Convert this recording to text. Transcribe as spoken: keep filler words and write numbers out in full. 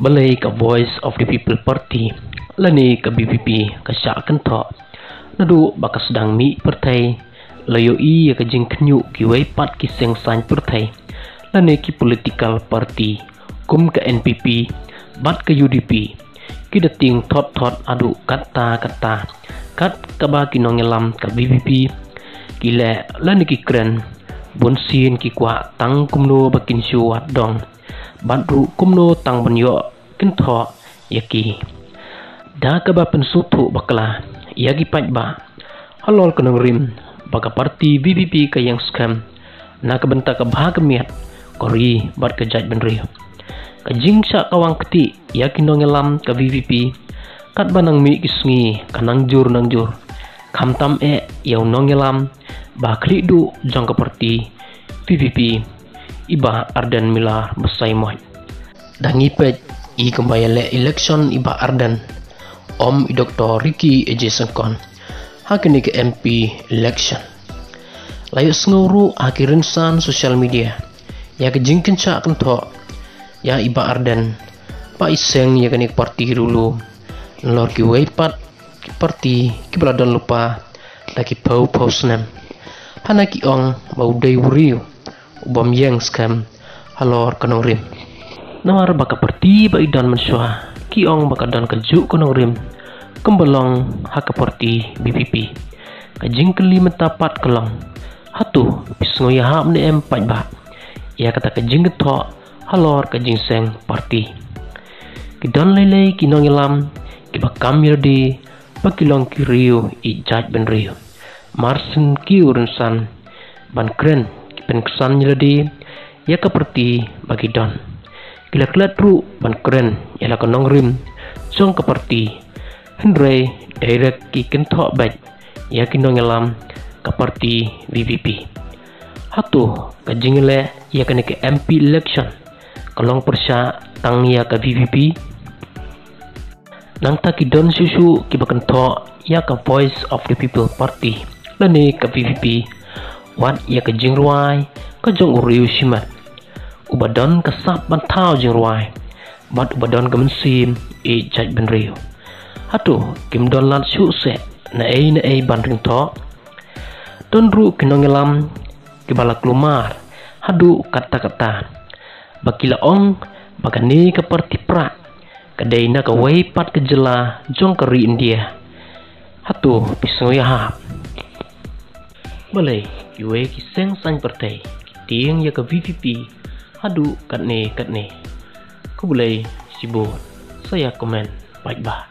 Balei ka Voice of the People Party lane ka V P P ka shah kynthoh naduh ba ka sdang mih pyrthei, la ïohi ïa ka jingkhynñiuh kiwei pat ki seng saiñ pyrthei lane ki political party kum ka N P P bad ka U D P, ki da tieng thot thot haduh katta katta, kat kaba ki nongïalam ka V P P ki leh lane ki kren, bunsien ki kwah tang kumno ba kin shu wad dong bad ruh kumno tang ban ïoh kynthoh ïa ki. Da kaba pynsngewthuh bakla ïa ki paidbah halor ka nongrim ba ka party V P P ka ïeng skhem na ka bynta ka bha ka miat ka ri bad ka jaitbynriew. Ka jingshah kawang kti ïa ki nongïalam ka V P P katba nang mih ki sngi ka nang jur nang jur, khamtam eh ïa u nongïalam ba khlieh duh jong ka party V P P, i Bah Ardent Miller Basaiawmoit. Da ngi peit i kumba ïaleh election i Bah Ardent, ym i Doktor Ricky A J Syngkon ha kane ka M P election. La ïohsngew ruh ha ki rynsan social media ïa ka jingkynthoh ïa i Bah Ardent ba i seng ïa kane ka party ruh lum nalor kiwei pat ki party kiba la don lypa da ki phew phew snem. Hana ki ong ba u dei u riew u bym ïeng skhem halor ka nongrim. Namar ba ka party ba i don mynshuwa ki ong ba ka don kajuh ka nongrim kumba long ha ka party V P P. Ka jingkylli mynta pat ka long, hato phi sngewiahap ne em paidbah ïa kata ka jingkynthoh halor ka jingseng party? Ki don lei lei ki nongïalam kiba kam ïalade ba ki long ki riew ïeit jaitbynriew. Mar shen ki rynsan ban kren ki pynksan ïalade ïa ka party ba ki don. Ki la klet ruh ban kren ïa la ka nongrim jong ka party, hynrei direct ki kynthoh beit ïa ki nongïalam ka party V P P. Hato ka jingïaleh ïa kane ka M P election ka long pyrshah tang ïa ka V P P? Nangta ki don shuh shuh kiba kynthoh ïa ka Voice of the People Party lane ka V P P wat ïa ka jingrwai ka jong u riew shimet, uba don ka sap ban thaw jingrwai bad uba don ka mynsiem ïeit jaitbynriew. Hato kim don lad shuh seh na ei na ei ban ring thoh? Don ruh ki nongïalam kiba la kulmar haduh katta katta ba ki la ong ba kane ka party prah ka dei na kawei pat ka jylla jong ka ri India. Hato phi sngewiahap? Balei kiwei ki seng saiñ pyrthei ki tieng ïa ka V P P haduh katne katne? Khublei shibun. Sa ïa comment paidbah.